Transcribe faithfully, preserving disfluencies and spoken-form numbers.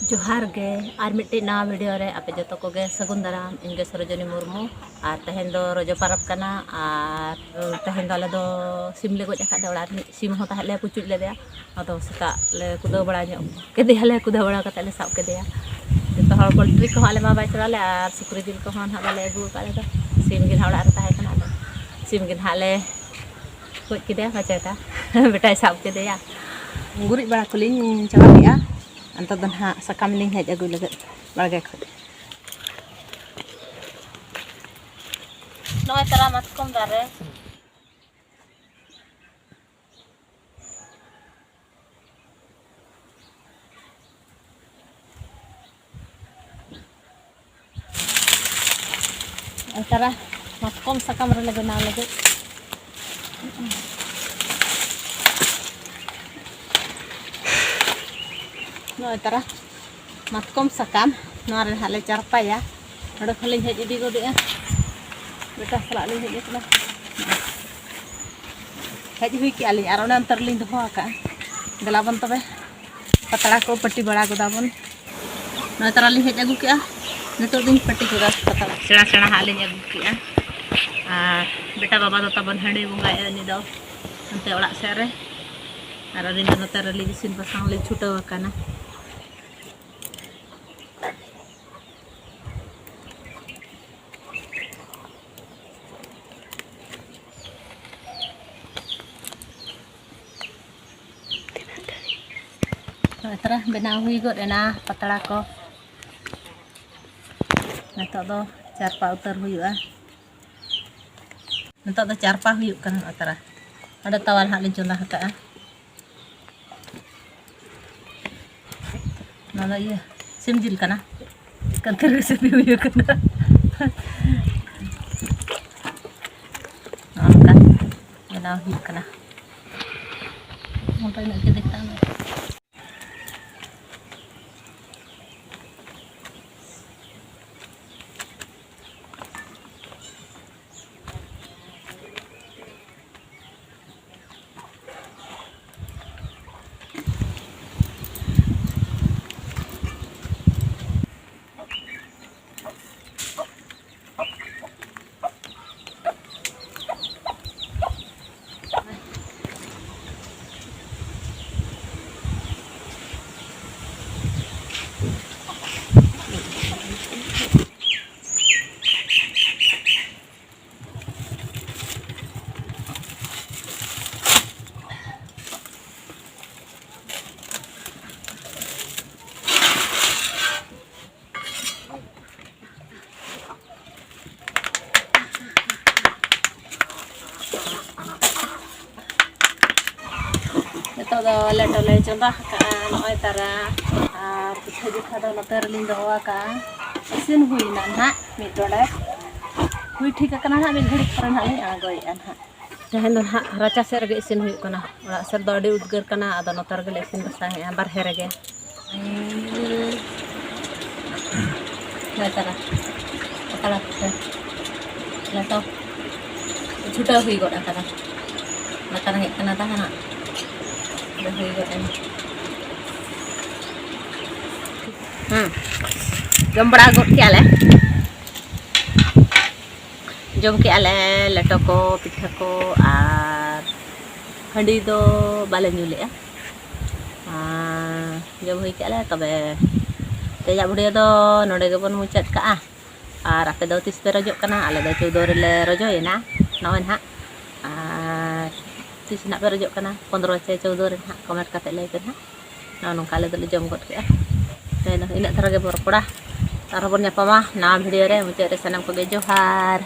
ᱡᱚᱦᱟᱨ ᱜᱮ, ᱟᱨ ᱢᱤᱫᱴᱤᱡ ᱱᱟᱣᱟ ᱵᱷᱤᱰᱤᱭᱳ ᱨᱮ ᱟᱯᱮ ᱡᱚᱛᱚ ᱠᱚᱜᱮ ᱥᱟᱹᱜᱩᱱ ᱫᱟᱨᱟᱢ᱾ ᱤᱧ ᱜᱮ ᱥᱚᱨᱳᱡᱚᱱᱤ ᱢᱩᱨᱢᱩ, ᱟᱨ ᱛᱮᱦᱮᱧ ᱫᱚ ᱨᱚᱡᱚ ᱯᱚᱨᱚᱵᱽ ᱠᱟᱱᱟ, ᱟᱨ ᱛᱮᱦᱮᱧ ᱫᱚ ᱟᱞᱮ ᱫᱚ ᱥᱤᱢ ᱞᱮ ᱜᱚᱡ ᱟᱠᱟᱫ ᱛᱮ ᱚᱲᱟᱜ ᱨᱤᱱᱤᱡ ᱥᱤᱢ ᱦᱚᱸ ᱛᱟᱦᱮᱸᱫ ᱞᱮ ᱯᱩᱪᱩᱡ ᱞᱮᱫᱮᱭᱟ᱾ ᱟᱫᱚ ᱥᱮᱛᱟᱜ ᱞᱮ ᱠᱩᱫᱟᱹᱣ ᱵᱟᱲᱟ ᱧᱚᱜ ᱠᱮᱫᱮᱭᱟᱞᱮ, ᱠᱩᱫᱟᱹᱣ ᱵᱟᱲᱟ ᱠᱟᱛᱮᱫ ᱞᱮ ᱥᱟᱵ ᱠᱮᱫᱮᱭᱟ᱾ ᱡᱚᱛᱚ ᱦᱚᱲ ᱯᱳᱞᱴᱨᱤ ᱠᱚᱦᱚᱸ ᱟᱞᱮ ᱢᱟ ᱵᱟᱭ ᱪᱟᱞᱟᱣ ᱞᱮ, ᱟᱨ ᱥᱩᱠᱨᱤ ᱡᱤᱞ ᱠᱚᱦᱚᱸ ᱱᱟᱦᱟᱜ ᱵᱟᱞᱮ ᱟᱹᱜᱩ ᱟᱠᱟᱫ ᱞᱮᱫᱟ᱾ ᱥᱤᱢ ᱜᱮ ᱱᱟᱦᱟᱜ ᱚᱲᱟᱜ ᱨᱮ ᱛᱟᱦᱮᱸ ᱠᱟᱱᱟ, ᱟᱫᱚ ᱥᱤᱢ ᱜᱮ ᱱᱟᱦᱟᱜ ᱞᱮ ᱜᱚᱡ ᱠᱮᱫᱮᱭᱟ, ᱵᱟᱪᱮᱛᱟ ᱵᱮᱴᱟᱭ ᱥᱟᱵ ᱠᱮᱫᱮᱭᱟ᱾ ᱜᱩᱨᱤᱡ ᱵᱟᱲᱟ ᱠᱚᱞᱤᱧ ᱪᱟᱵᱟ ᱠᱮᱫᱼᱟ᱾ ᱱᱤᱛᱚᱜ ᱫᱚ ᱱᱟᱦᱟᱜ ᱥᱟᱠᱟᱢ ᱞᱤᱧ ᱦᱮᱡ ᱟᱹᱜᱩᱭ ᱞᱟᱹᱜᱤᱫ ᱵᱟᱲᱜᱮ ᱠᱷᱚᱱ᱾ ᱱᱚᱜᱼᱚᱭ ᱛᱟᱨᱟ ᱢᱟᱛᱠᱚᱢ ᱫᱟᱨᱮ᱾ ᱱᱚᱜᱼᱚᱭ ᱛᱟᱨᱟ ᱢᱟᱛᱠᱚᱢ ᱥᱟᱠᱟᱢ ᱨᱮᱞᱮ ᱵᱮᱱᱟᱣ ᱞᱟᱹᱜᱤᱫ᱾ ᱱᱚᱜᱼᱚᱭ ᱛᱟᱨᱟ ᱢᱟᱛᱠᱚᱢ ᱥᱟᱠᱟᱢ ᱱᱚᱣᱟ ᱨᱮ ᱦᱟᱸᱜ ᱞᱮ ᱪᱟᱨᱯᱟᱭᱟ᱾ ᱱᱚᱰᱮ ᱠᱷᱚᱱ ᱞᱤᱧ ᱦᱮᱡ ᱤᱫᱤ ᱜᱚᱫᱮᱜᱼᱟ, ᱵᱮᱴᱟ ᱥᱟᱞᱟᱜ ᱞᱤᱧ ᱦᱮᱡ ᱟᱠᱟᱱᱟ᱾ ᱦᱮᱡ ᱦᱩᱭ ᱠᱮᱜᱼᱟ ᱞᱤᱧ ᱟᱨ ᱚᱱᱮ ᱚᱱᱛᱮ ᱨᱮᱞᱤᱧ ᱫᱚᱦᱚ ᱟᱠᱟᱜᱼᱟ᱾ ᱫᱮᱞᱟ ᱵᱚᱱ ᱛᱚᱵᱮ ᱯᱟᱛᱲᱟ ᱠᱚ ᱯᱟᱹᱴᱤ ᱵᱟᱲᱟ ᱜᱚᱫᱟ ᱵᱚᱱ᱾ ᱱᱚᱜᱼᱚᱭ ᱛᱟᱨᱟ ᱞᱤᱧ ᱦᱮᱡ ᱟᱹᱜᱩ ᱠᱮᱜᱼᱟ, ᱱᱤᱛᱚᱜ ᱫᱚᱧ ᱯᱟᱹᱴᱤ ᱜᱚᱫᱟ ᱯᱟᱛᱲᱟ᱾ ᱥᱮᱬᱟ ᱥᱮᱬᱟ ᱦᱟᱸᱜ ᱞᱤᱧ ᱟᱹᱜᱩ ᱠᱮᱜᱼᱟ᱾ ᱟᱨ ᱵᱮᱴᱟ ᱵᱟᱵᱟ ᱫᱚ ᱛᱟᱵᱚᱱ ᱦᱟᱺᱰᱤ ᱵᱚᱸᱜᱟᱭᱮᱫᱼᱟ ᱩᱱᱤ ᱫᱚ ᱚᱱᱛᱮ ᱚᱲᱟᱜ ᱥᱮᱫ ᱨᱮ, ᱟᱨ ᱟᱹᱞᱤᱧ ᱫᱚ ᱱᱚᱛᱮ ᱨᱮᱞᱤᱧ ᱤᱥᱤᱱ ᱵᱟᱥᱟᱝ ᱞᱤᱧ ᱪᱷᱩᱴᱟᱹᱣ ᱟᱠᱟᱱᱟ᱾ ᱱᱚᱜᱼᱚᱭ ᱛᱟᱨᱟ ᱵᱮᱱᱟᱣ ᱦᱩᱭ ᱜᱚᱫ ᱮᱱᱟ ᱯᱟᱛᱲᱟ ᱠᱚ᱾ ᱱᱤᱛᱚᱜ ᱫᱚ ᱪᱟᱨᱯᱟ ᱩᱛᱟᱹᱨ ᱦᱩᱭᱩᱜᱼᱟ᱾ ᱱᱤᱛᱚᱜ ᱫᱚ ᱪᱟᱨᱯᱟ ᱦᱩᱭᱩᱜ ᱠᱟᱱᱟ᱾ ᱱᱚᱜᱼᱚᱭ ᱛᱟᱨᱟ ᱚᱸᱰᱮ ᱛᱟᱣᱟ ᱱᱟᱦᱟᱜ ᱞᱤᱧ ᱪᱚᱸᱫᱟ ᱟᱠᱟᱫᱼᱟ᱾ ᱱᱚᱣᱟ ᱫᱚ ᱤᱭᱟᱹ ᱥᱤᱢ ᱡᱤᱞ ᱠᱟᱱᱟ, ᱠᱟᱱᱛᱷᱤ ᱨᱮᱥᱤᱯᱤ ᱦᱩᱭᱩᱜ ᱠᱟᱱᱟ᱾ ᱱᱚᱜᱼᱚ ᱱᱚᱝᱠᱟ ᱵᱮᱱᱟᱣ ᱦᱩᱭᱩᱜ ᱠᱟᱱᱟ᱾ ᱢᱚᱴᱟ ᱧᱚᱜ ᱜᱮ ᱫᱮᱠᱷᱟᱜ ᱢᱮ᱾ ᱱᱤᱛᱚᱜ ᱫᱚ ᱞᱮᱴᱚ ᱞᱮ ᱪᱚᱸᱫᱟ ᱟᱠᱟᱫᱼᱟ, ᱱᱚᱜᱼᱚᱭ ᱛᱟᱨᱟ᱾ ᱟᱨ ᱯᱤᱴᱷᱟᱹ ᱡᱚᱠᱷᱟ ᱫᱚ ᱱᱚᱛᱮ ᱨᱮᱞᱤᱧ ᱫᱚᱦᱚ ᱟᱠᱟᱫᱼᱟ᱾ ᱤᱥᱤᱱ ᱦᱩᱭᱱᱟ ᱱᱟᱦᱟᱜ ᱢᱤᱫ ᱰᱚᱸᱰᱮᱠ, ᱦᱩᱭ ᱴᱷᱤᱠ ᱟᱠᱟᱱᱟ ᱱᱟᱦᱟᱜ, ᱢᱤᱫ ᱜᱷᱟᱹᱲᱤᱡ ᱯᱚᱨᱮ ᱱᱟᱦᱟᱜ ᱞᱤᱧ ᱟᱬᱜᱚᱭᱮᱫᱼᱟ ᱱᱟᱦᱟᱜ᱾ ᱛᱮᱦᱮᱧ ᱫᱚ ᱱᱟᱦᱟᱜ ᱨᱟᱪᱟ ᱥᱮᱫ ᱨᱮᱜᱮ ᱤᱥᱤᱱ ᱦᱩᱭᱩᱜ ᱠᱟᱱᱟ᱾ ᱚᱲᱟᱜ ᱥᱮᱫ ᱫᱚ ᱟᱹᱰᱤ ᱩᱫᱽᱜᱟᱹᱨ ᱠᱟᱱᱟ, ᱟᱫᱚ ᱱᱚᱛᱮ ᱨᱮᱜᱮ ᱞᱮ ᱤᱥᱤᱱ ᱵᱟᱥᱟᱝ ᱮᱫᱼᱟ, ᱵᱟᱨᱦᱮ ᱨᱮᱜᱮ᱾ ᱦᱳᱭ ᱛᱟᱨᱟ, ᱯᱟᱛᱲᱟ ᱯᱤᱴᱷᱟᱹ ᱞᱮᱴᱚ ᱪᱷᱩᱴᱟᱹᱣ ᱦᱩᱭ ᱜᱚᱫ ᱟᱠᱟᱱᱟ᱾ ᱞᱟᱛᱟᱨ ᱦᱮᱡ ᱠᱟᱱᱟ ᱛᱟᱦᱮᱱᱟ, ᱟᱫᱚ ᱦᱩᱭ ᱜᱚᱫ ᱮᱱᱟ᱾ ᱦᱩᱸ, ᱡᱚᱢ ᱵᱟᱲᱟ ᱜᱚᱫ ᱠᱮᱜᱼᱟ ᱞᱮ᱾ ᱡᱚᱢ ᱠᱮᱜᱼᱟ ᱞᱮ ᱞᱮᱴᱚ ᱠᱚ, ᱯᱤᱴᱷᱟᱹ ᱠᱚ, ᱟᱨ ᱦᱟᱺᱰᱤ ᱫᱚ ᱵᱟᱞᱮ ᱧᱩ ᱞᱮᱜᱼᱟ᱾ ᱟᱨ ᱡᱚᱢ ᱦᱩᱭ ᱠᱮᱜᱼᱟ ᱞᱮ, ᱛᱚᱵᱮ ᱛᱮᱦᱮᱧᱟᱜ video ᱫᱚ ᱱᱚᱰᱮ ᱜᱮᱵᱚᱱ ᱢᱩᱪᱟᱹᱫ ᱠᱟᱜᱼᱟ᱾ ᱟᱨ ᱟᱯᱮ ᱫᱚ ᱛᱤᱥ ᱯᱮ ᱨᱚᱡᱚᱜ ᱠᱟᱱᱟ? ᱟᱞᱮ ᱫᱚ ᱪᱳᱫᱽᱫᱚ ᱨᱮᱞᱮ ᱨᱚᱡᱚᱭᱮᱱᱟ ᱱᱚᱜᱼᱚᱭ ᱱᱟᱦᱟᱜ᱾ ᱟᱨ ᱛᱤᱥ ᱱᱟᱦᱟᱜ ᱯᱮ ᱨᱚᱡᱚᱜ ᱠᱟᱱᱟ? ᱯᱚᱱᱫᱽᱨᱚ ᱪᱮ ᱪᱳᱫᱽᱫᱚ ᱨᱮ ᱱᱟᱦᱟᱜ comment ᱠᱟᱛᱮ ᱞᱟᱹᱭ ᱯᱮ ᱱᱟᱦᱟᱜ᱾ ᱱᱚᱜᱼᱚ ᱱᱚᱝᱠᱟ ᱟᱞᱮ ᱫᱚᱞᱮ ᱡᱚᱢ ᱜᱚᱫ ᱠᱮᱜᱼᱟ᱾ ᱛᱮᱦᱮᱧ ᱫᱚ ᱤᱱᱟᱹᱜ ᱫᱷᱟᱨᱟ ᱜᱮᱵᱚᱱ ᱨᱚᱯᱚᱲᱟ᱾ ᱟᱨᱦᱚᱸ ᱵᱚᱱ ᱧᱟᱯᱟᱢᱟ ᱱᱟᱣᱟ video ᱨᱮ᱾ ᱢᱩᱪᱟᱹᱫ ᱨᱮ ᱥᱟᱱᱟᱢ ᱠᱚᱜᱮ ᱡᱚᱦᱟᱨ᱾